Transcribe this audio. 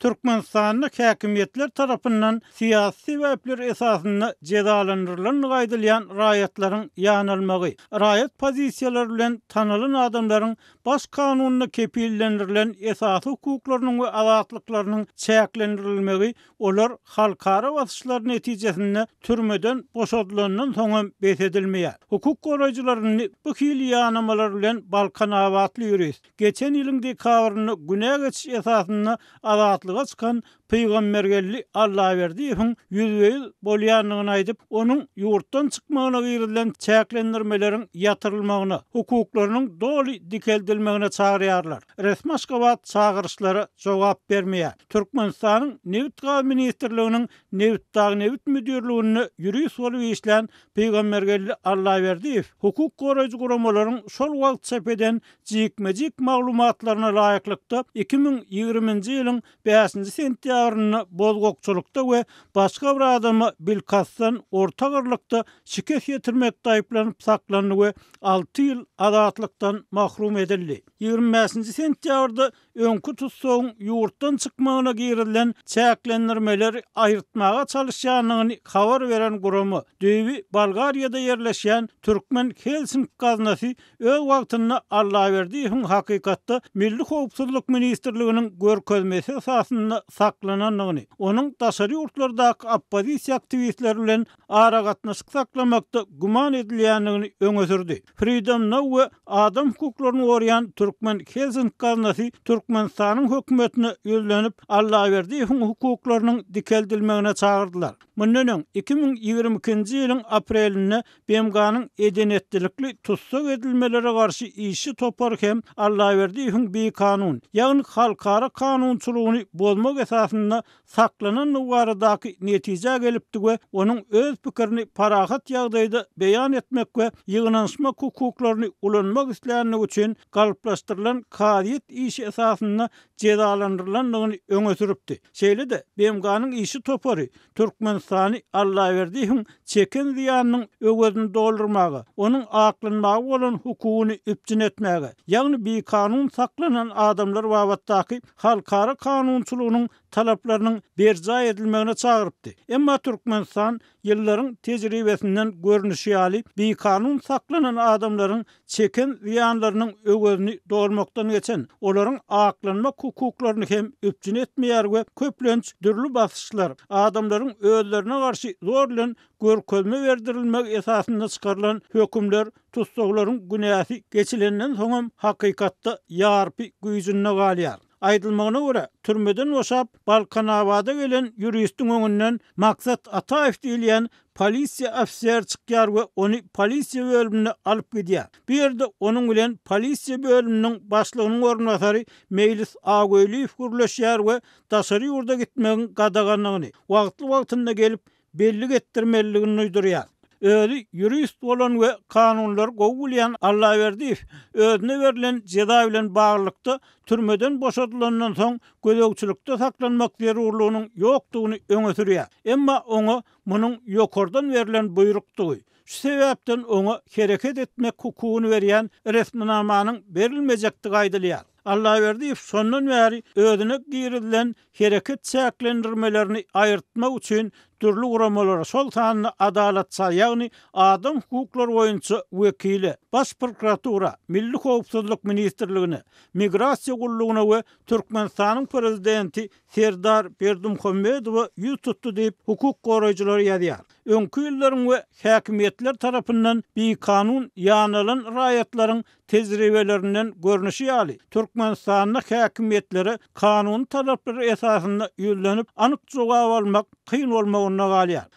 Türkmenistanda häkimiýetler tarapyndan syýasy sebäpler esasynda jezalandyrylandygy aýdylýan raýatlaryň ýanalmagy, raýat pozisiýalary bilen tanalan adamlaryň Baş kanunda kepillendirilen esasy hukuklarynyň we azatlyklarynyň çäklendirilmegi olar halkara basyşlary netijesinde türmeden boşadylandan soň hem bes edilmeýär. Hukuk goraýjylar indi bu hili ýanamalar bilen balkanabatly ýurist, geçen ýylyň dekabrynda günä geçiş esasynda azatlyga çykan Pygambergeldi Allaberdiýewiň ýüzbe-ýüz bolýandygyny aýdyp, onuň ýurtdan çykmagyna girizilen çäklendirmeleriň ýatyrylmagyna, hukuklarynyň doly dikeldilmegine çagyrýarlar. Resmi Aşgabat çagyryşlara jogap bermeýär. Türkmenistanyň Nebit-gaz ministrliginiň Nebitdagnebit müdirliginde ýurist bolup işlän Pygambergeldi Allaberdiýew hukuk goraýjy guramalaryň şol wagt çap eden jikme-jik maglumatlaryna laýyklykda, 2020-nji ýylyň bäşinji sentýabrynda bozgakçylykda we başga bir adama bilkastdan orta agyrlykda şikes ýetirmekde aýyplanyp saklandy we alty ýyl azatlykdan mahrum edildi. 25-nji sentýabrda öňki tussagyň ýurtdan çykmagyna girizilen çäklendirmeleri aýyrtmaga çalyşýandygyny habar beren gurama, düýbi Bolgariýada ýerleşýän Türkmen Helsink gaznasy öz wagtynda Allaberdiýewiň hakykatda Milli howpsuzlyk ministrliginiň görkezmesi esasynda saklanandygyny, onuň daşary ýurtlardaky oppozisiýa aktiwistleri bilen aragatnaşyk saklamakda güman edilýändigini öňe sürdi. Freedom Now we adam hukuklaryny goraýan Türkmen Helsink gaznasy Türkmenistanyň hökümetine ýüzlenip, Allaberdiýewiň hukuklarynyň dikeldilmegine çagyrdylar. Mundan öň, 2022-nji ýylyň aprelinde BMG-niň eden-etdilikli tussag edilmelere garşy işçi topary hem Allaberdiýewiň bikanun, ýagny halkara kanunçylygyny bozmak esasynda saklanandygy baradaky netijä gelipdi we onuň öz pikirini parahat ýagdaýda beýan etmek we ýygnanyşmak hukuklaryny ulanmak isländigi üçin galplaşdyrylan kazyýet işi esasynda jezalandyrylandygyny öňe sürüpdi. Şeýle-de, BMG-niň işçi topary Türkmenistany Allaberdiýewiň çeken zyýanynyň öwezini doldurmaga, onuň aklanmaga bolan hukugyny üpjün etmäge, ýagny bikanun saklanan adamlar babatdaky halkara kanunçylygynyň talaplarynyň berjaý edilmegine çagyrypdy. Emma Türkmenistan ýyllaryň tejribesinden görnüşi ýaly, bikanun saklanan adamlaryň çeken zyýanlarynyň öwezini dolmakdan geçen, olaryň aklanmak hukuklaryny hem üpjün etmeýär we köplenç dürli basyşlar, adamlaryň özlerine garşy zor bilen görkezme berdirilmegi esasynda çykarylan hökümler tussaglaryň günäsi geçilenden soňam hakykatda ýarpy güýjünde galýar. Aýdylmagyna görä, türmeden boşap, Balkanabada gelen ýuristiň öňünden Maksat Ataýew diýilýän polisiýa ofiseri çykýar we ony polisiýa bölümine alyp gidýär. Bu ýerde onuň bilen polisiýa bölüminiň başlygynyň orunbasary Meýlis Agöýliýew gürleşýär we daşary ýurda gitmegiň gadagandygyny, wagtly-wagtynda gelip, bellik etdirmelidigini duýdurýar. Özi ýurist bolan we kanunlary gowy bilýän Allaberdiýew özüne berlen jeza bilen baglylykda türmeden boşadylandan soň gözegçilikde saklanmak zerurlygynyň ýokdugyny öňe sürýär. Emma oňa munuň ýokardan berlen buýrukdygy, şu sebäpden oňa hereket etmek hukugyny berýän resminamanyň berilmejekdigi aýdylýar. Allaberdiýew şondan bäri özüne girizilen hereket çäklendirmelerini aýyrtmak üçin dürli guramalara, şol sanda Adalatça, ýagny adam hukuklary boýunça wekile, Baş prokuratura, Milli howpsuzlyk ministrligine, Migrasiýa gullugyna we Türkmenistanyň prezidenti Serdar Berdimuhamedowa ýüz tutdy diýip, hukuk goraýjylar ýazýar. Öňki ýyllaryň we häkimiýetler tarapyndan bikanun ýanalan raýatlaryň tejribelerinden görnüşi ýaly, Türkmenistanda häkimiýetlere kanuny talaplar esasynda ýüzlenip, anyk jogap almak kyn bolmagynda galýar.